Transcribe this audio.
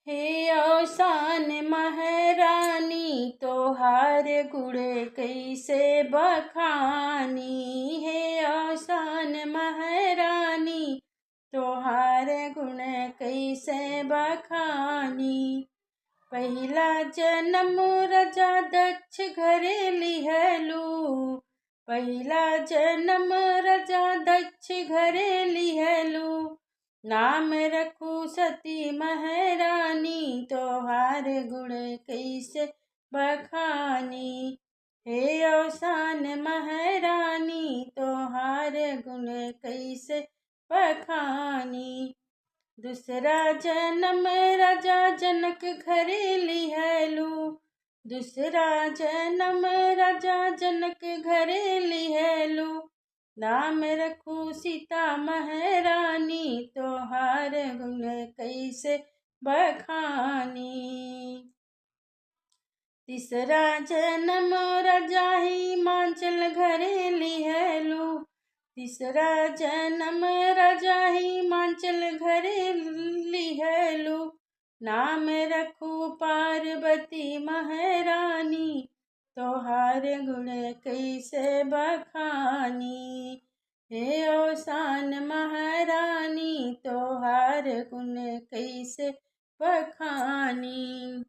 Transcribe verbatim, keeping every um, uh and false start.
हे औसान महारानी, तोहार गुण कैसे बखानी। हे औसान महारानी, तोहार गुण कैसे बखानी। पहिला जनम राजा दक्ष घरे लिहलू, पहिला जनम राजा दक्ष घरे लिहलू। नाम रखू सती महारानी, तोहार गुण कैसे बखानी। हे औसान महारानी, तोहार गुण कैसे बखानी। दूसरा जनम राजा जनक घरे लिहलू, दूसरा जनम राजा जनक घरे लिहलू। नाम रखू सीता महारानी, तोहार गुण कैसे बखानी। तीसरा जनम राजा हिमाचल घरे लिहलू, तीसरा जनम राजा हिमाचल घरे लिहलू। नाम रखू पार्वती महारानी, तोहार गुण कैसे बखानी। हे औसान महारानी, तोहार गुण कैसे बखानी।